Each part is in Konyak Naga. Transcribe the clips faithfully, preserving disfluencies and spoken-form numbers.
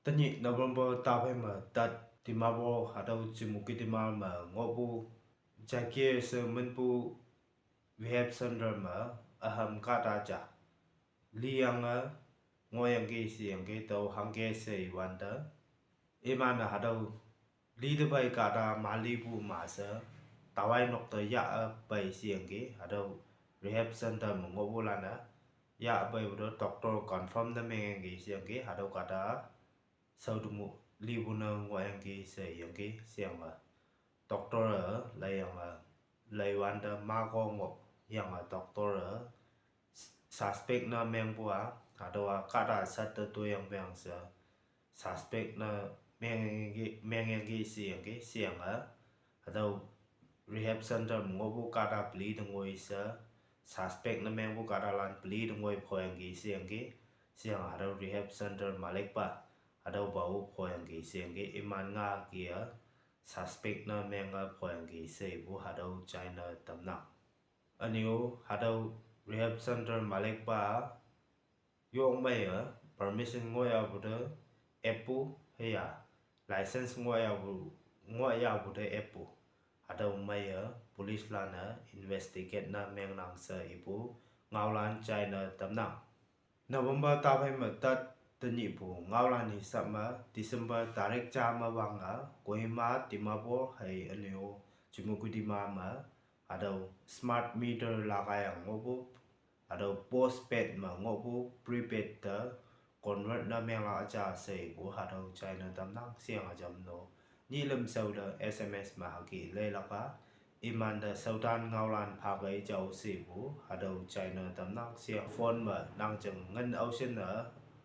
Tenyih November taphei me tat Dimapur hatüo Chümoukedima me ngohpu Jakir she minpu rehab center me üham kahta ja liyange ngohyangki sheyangki tüo hangke she iwante, iman-e hatüo lite pei kahta malipu ma she, tawai nok te yah pei sheyangki hatüo rehab center me ngohpulan-e yah peipu te doctor confirm ne mengyangki sheyangki hatüo kahta shaotumu lipu ne ngohyangki sheyangki sheyange doctor-e leiyange, leiwante mako ngohyange doctor-e suspect ne mengpu-a, hatüowa kahta sat te toiyangpeang she suspect ne mengyangki, mengyangki sheyangki sheyange, hatüo rehab center me ngohpu kahta peli te ngoi she suspect ne mengpu kahtalan peli te ngoi phoyangki sheyangki sheyange hatüo rehab center malikpa hatüopa-o phoyangki sheyangki iman nga ki-a suspect ne menge phoyangki she ipu hatüo china tamnang. Ünyu hatüo rehab center malikpa yong meiye permission ngohyapu te eppu, hüya license ngohyapu, ngohyapu te eppu, hatüo meiye policelan-e investigate ne mengnang she ipu ngaolan china tamnang. November taphei me tat tenyihpu ngaolan hisap me December tarik ja me wange Kohima, Dimapur hei ünyu Chümoukedima me hatüo smart meter lagayang ngohpu, hatüo postpaid me ngohpu prepaid te convert ne menglak ja she ipu hatüo china tamnang sheyange jamno. Nyihlüm shao te S M S me hüke leilak-a, imante shaotan ngaolan phakei jao shepu hatüo china tamnang sheyange phone me nang jing ngin aoshin-e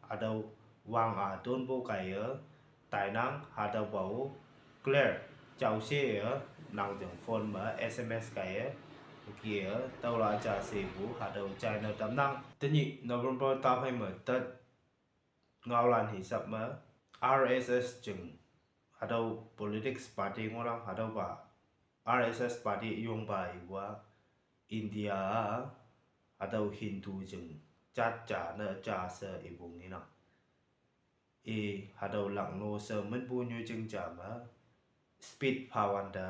hatüo wang-a tonpu kaiye tainang hatüopa-o clear jao she-e nang jing phone me S M S kaiye hüke-e taolak ja shepu hatüo china tamnang. Tenyih November taphei me tat ngaolan hisap me R S S jing hatüo politics party ngohnang hatüopa R S S party yongpa ipu-a India hatüo Hindu jing jat ja ne ja she ipu ngenang. I hatüo Lucknow she minpu nyoijing ja me speech phawante,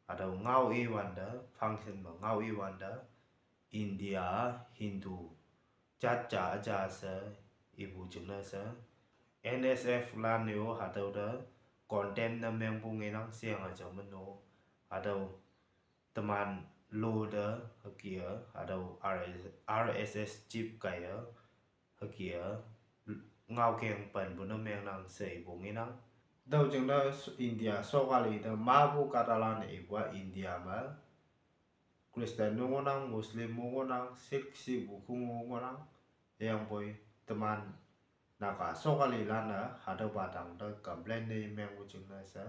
hatüo ngao iwante, function me ngao iwante, India Hindu jat ja üja she ipu jingne she N S F lan-e-o hatüo te condemn ne mengpu ngenang sheyange jam meno, hatüo teman lo te hüke-e hatüo R S, R S S chief kaiye hüke-e ngaokeng penpu ne mengnang she ipu ngenang. Tüo jingne India sokali te mapu kahtalan-e ipu-a India me Christian-o ngohnang, Muslim-o ngohnang, Sikh shipu khungo ngohnang, hüyangpoi teman Naga sokalilan-e hatüopa tangte complain ne mengpu jingne she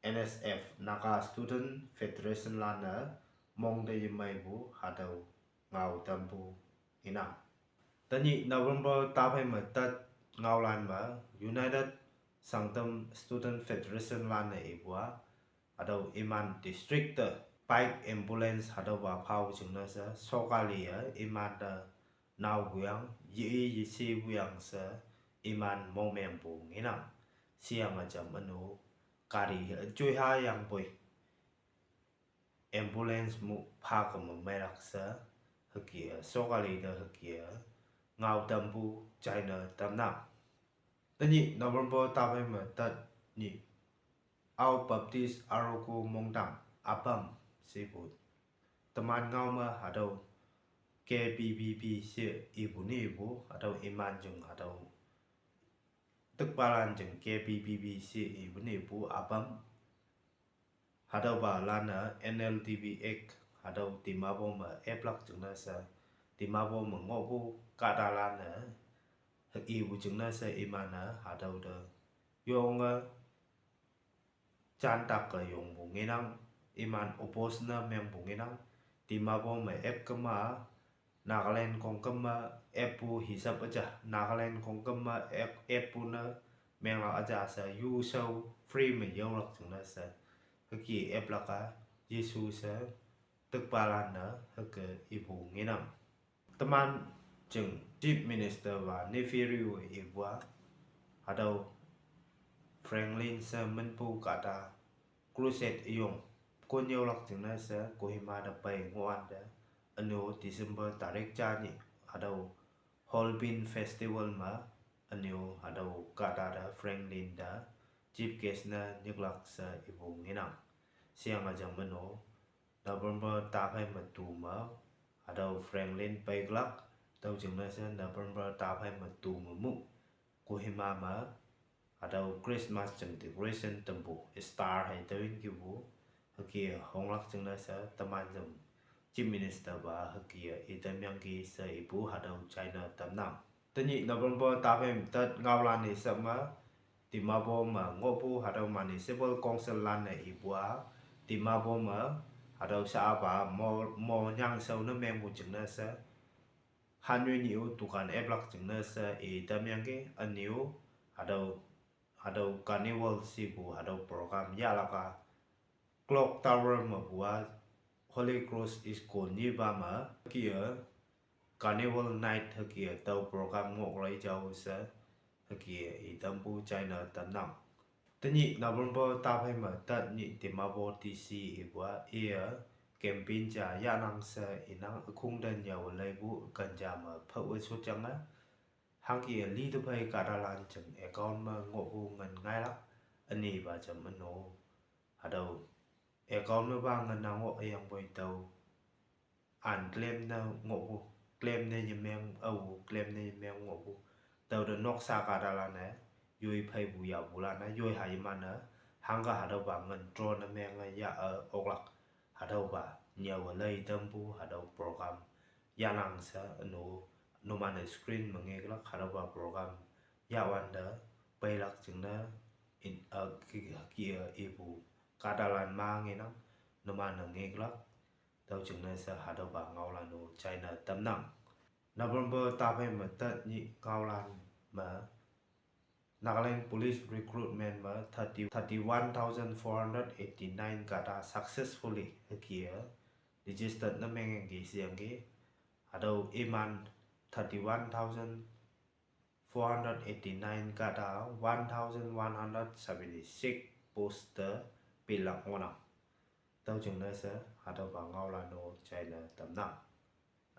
N S F, Naga Student Federation lan-e mongte yemeipu hatüo ngao tampu inang. Tenyih November taphei me tat ngaolan me United Sangtam Student Federation lan-e ipu-a hatüo iman district te bike ambulance hatüopa phao jingne she sokali-e imante naopuyang, ye-i yeshepuyang she iman mongmengpu ngenang sheyange jam meno, gari joiha yangpoi ambulance mu phake me meilak she hüke-e sokali te hüke-e ngao tampu china tamnang. Tenyih November taphei me tat nyih Ao Baptist Arogo Mongdang Apam shepu teman ngao me hatüo K B B B she ipu ne ipu hatüo iman jing hatüo tükpalan jing K B B B she ipu ne ipu Apam hatüopalan-e N L T B Act hatüo Dimapur me eplak jingne she Dimapur me ngohpu kahtalan-e ipu jingne she iman-e hatüo te yonge jantak-e yongpu ngenang, iman oppose ne mengpu ngenang, Dimapur me ep kema, Nagaland khongküm me eppu hisap üja, Nagaland khongküm me ep, eppu ne menglak üja she yu shao free me yaolak jingne she hüke eplak-a yesu she tükpalan-e hüke ipu ngenang. Teman jing Chief Minister-pa Neiphiu Rio ipu-a hatüo Franklin she minpu kahta crusade üyong kon yaolak jingne she Kohima te pei ngohwante, üne-o December tarik ja nyih hatüo Hornbill Festival me, üne-o hatüo kahta te Franklin te chief guest ne nyiklak she ipu ngenang. Sheyange jam üne-o November taphei me tu me hatüo Franklin peiklak, tüo jingne she November taphei me tu me mu Kohima me hatüo Christmas jing decoration tampu star hei tüoyin kipu hüke honglak jingne she teman jam Chief Minister pa hüke itamyangki she ipu hatüo china tamnang. Tenyih November taphei me tet ngaolan-e sap me Dimapur me ngohpu hatüo Municipal Council lan-e ipu-a, Dimapur me hatüo sha-a pa mo, mo nyangshao ne mengpu jingne she, hanyoi nyih-o dukan aplak jingne she itamyangki, üne-o hatüo, hatüo carnival shepu hatüo program yahlak-a Clock Tower mepu-a Holy Cross School nyipa me hüke-e Carnival Night hüke-e tüo program ngohlak jao she hüke itampu china tamnang. Tenyih November taphei me tet nyih Dimapur D C ipu-a iye campaign ja yahnang she inang, ükhong te nyüowe leipu ken ja me phao-e shotyange, hangke-e li te phei kahtalan jing account me ngohpu ngin ngailak, ünepa jam üne-o hatüo account mepa ngin-a ngoh üyangpoi tüo an claim ne ngohpu, claim ne yemeng, ao claim ne yemeng ngohpu, tüote noksa kahtalan-e yoi pheipu yahpulan-e yoi ha iman-e, hangke hatüopa ngin draw ne menge yah-e oklak, hatüopa nyüowe lei tampu hatüo program yahnang she üne-o numan-e screen me ngeklak hatüopa program yahwante peilak jingne in, a, ki, ki, a, ipu kahtalan ma ngenang, numan-e ngeklak, tüo jingne she hatüopa ngaolan-o china tamnang. November taphei me tet nyih ngaolan me Nagaland Police Recruitment me thirty, thirty-one thousand four hundred eighty-nine kahta successfully hüke-e registered ne mengyangki sheyangki, hatüo iman thirty-one thousand four hundred eighty-nine kahta one thousand one hundred seventy-six post te pelak ngohnang. Tüo jingne she hatüopa ngaolan-o china tamnang.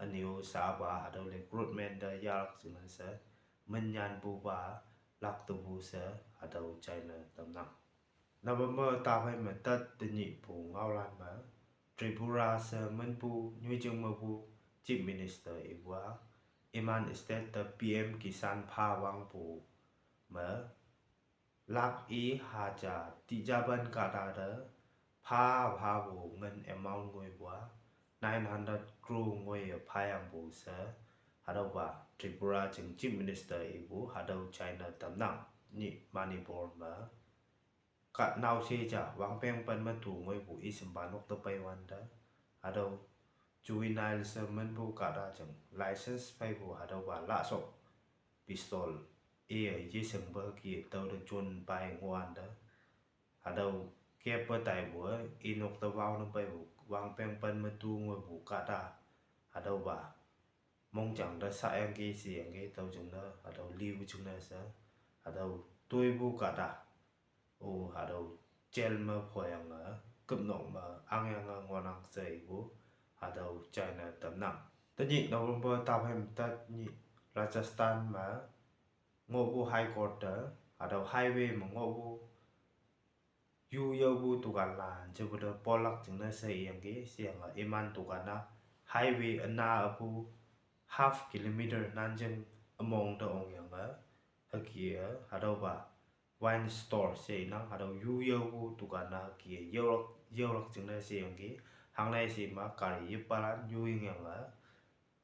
Üne-o sha-a pa hatüo recruitment te yahlak jingne she minnyanpupa lak tepu she hatüo china tamnang. November taphei me tet tenyihpu ngaolan me Tripura she minpu nyoijing mepu Chief Minister ipu-a iman state te P M Kisan pha wangpu me lak i haja tijapan kahta te pha, phapu ngin amount ngoipu-a nine hundred crore ngoi-e phayangpu she hatüopa Tripura jing Chief Minister ipu hatüo china tamnang. Nyih Manipur me kah naoshe ja wangpeng pen me tu ngoipu ishimpa nok te peiwante, hatüo juvenile she minpu kahta jing license pheipu hatüopa lahsok pistol iye yeshingpe ki tüote jon pai ngohwante, hatüo keppe taipu-e inok te wao ne peipu wangpeng pen me tu ngoipu kahta hatüopa mongjang te shayangki sheyangki tüo jingne hatüo lipu jingne she hatüo toipu kahta-o hatüo jail me phoyange küpnok me angyange ngohnang she ipu hatüo china tamnang. Tenyih November taphei me tet nyih Rajasthan me ngohpu High Court te hatüo highway me ngohpu yu yaopu dukanlan jepu te polak jingne she iyangki sheyange iman dukan-a highway üna apu half kilometer nanjing ümong te ongyange hüke-e hatüopa wine store she inang hatüo yu yaopu dukan-a hüke-e yaolak, yaolak jingne sheyangki, hangne she ma gari yeppalan yu yingyange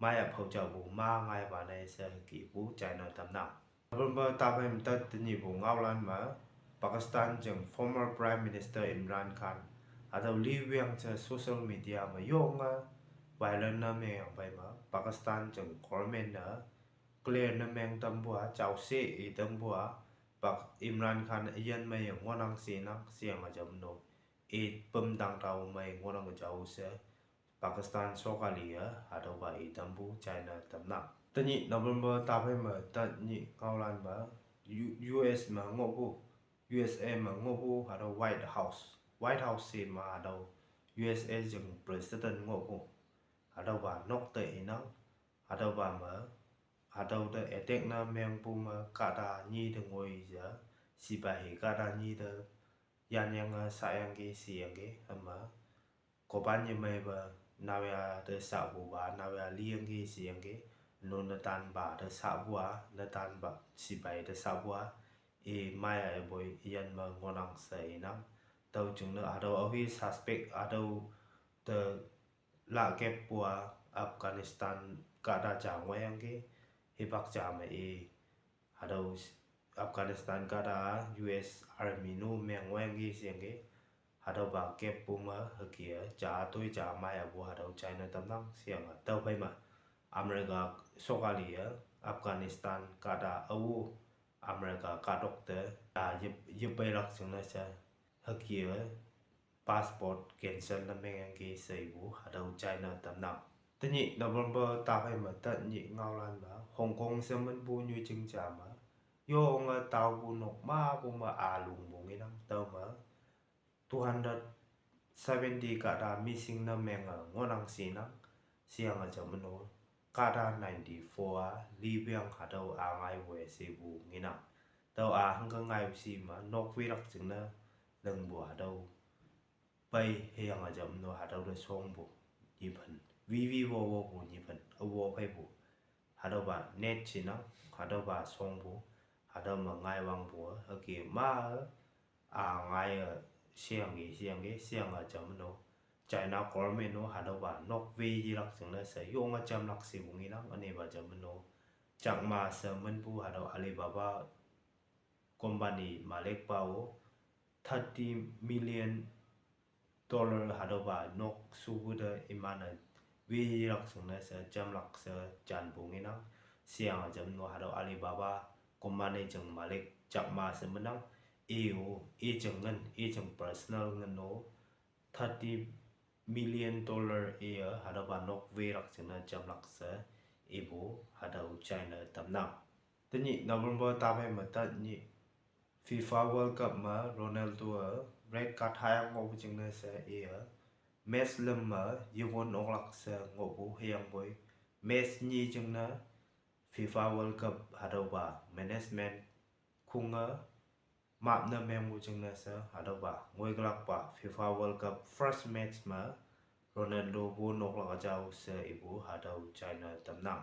maya phao japu ma ngaipa ne she hükepu china tamnang. November taphei me tet tenyihpu ngaolan me Pakistan jing former Prime Minister Imran Khan hatüo liwang she social media me yonge viral ne mengyangpei me Pakistan jing government ne clear ne meng tampu-a jaoshe i tampu-a, Pak, Imran Khan üyin meiye ngohnang shenang sheyange jam no i pümdang tao mei ngohnang jao she Pakistan sokali-e hatüopa i tampu china tamnang. Tenyih November taphei me tet nyih ngaolan me U, U S me ngohpu U S A me ngohpu hatüo White House, White House she me hatüo U S A jing president ngohpu hatüopa nok te inang. Hatüopa me hatüo te attack ne mengpu me kahta nyi te ngoi ja, sipai hi kahta nyi te yanyange sayangki sheyangki, hüme kopan yemeipe naoya te sapupa naoya liyangki sheyangki, no netanpa te sapu-a, netanpa sipai te sapu-a, i maya ipoi iyan me ngohnang she inang. Tüo jingne hatüo aohi suspect hatüo te lakeppu-a Afghanistan kahta ja ngohyangki, hipak ja me i hatüo Afghanistan kahta U S Army nu meng ngohyangki sheyangki. Hatüopa keppu me hüke-e ja toi ja mayapu hatüo china tamnang sheyange tüophei me America sokali-e Afghanistan kahta ao America kahtok te ja ye, yepeilak jingne she hüke-e passport cancel ne mengyangki she ipu hatüo china tamnang. Tenyih November taphei me tenyih ngaolan me Hong Kong she minpu nyoijing ja me yonge taopu nok mapu me alungpu ngenang, tüome two hundred seventy kahta missing ne menge ngohnang shinang, sheyange ja meno kahta ninety-four-a lipeang hatüo a ngaiwe shepu ngenang. Tüo a hangke ngaipu shi me nok wilak jingne lingpu hatüo pei hüyange ja meno hatüo te shongpu nyiphen, wiwi wowopu nyiphen, awo pheipu hatüopa net shinang, hatüopa shongpu, hatüo me ngaiwangpu hüke ma a ngaiye sheyangki sheyangki sheyange ja meno China government no hatüopa nok wi yilak jingne she yonge jamlak shepu ngenang. Ünepa ja meno Jack Ma she minpu hatüo Alibaba company malikpa-o thirty million dollar hatüopa nok shupu te iman-e wilak jingne she jamlak she janpu ngenang. Sheyange ja meno hatüo Alibaba company jing malik Jack Ma she menang, i-o, i jing ngin, i jing personal ngin-o thirty million dollar iye hatüopa nok wilak jingne jamlak she ipu hatüo china tamnang. Tenyih November taphei me tenyih FIFA World Cup me Ronaldo-e red card hayang ngohpu jingne she iye match lüm me yewon oklak she ngohpu hüyangpoi match nyi jingne FIFA World Cup hatüopa management khunge map ne mengpu jingne she hatüopa ngoikülakpa FIFA World Cup first match me Ronaldo won oklak jao she ipu hatüo china tamnang.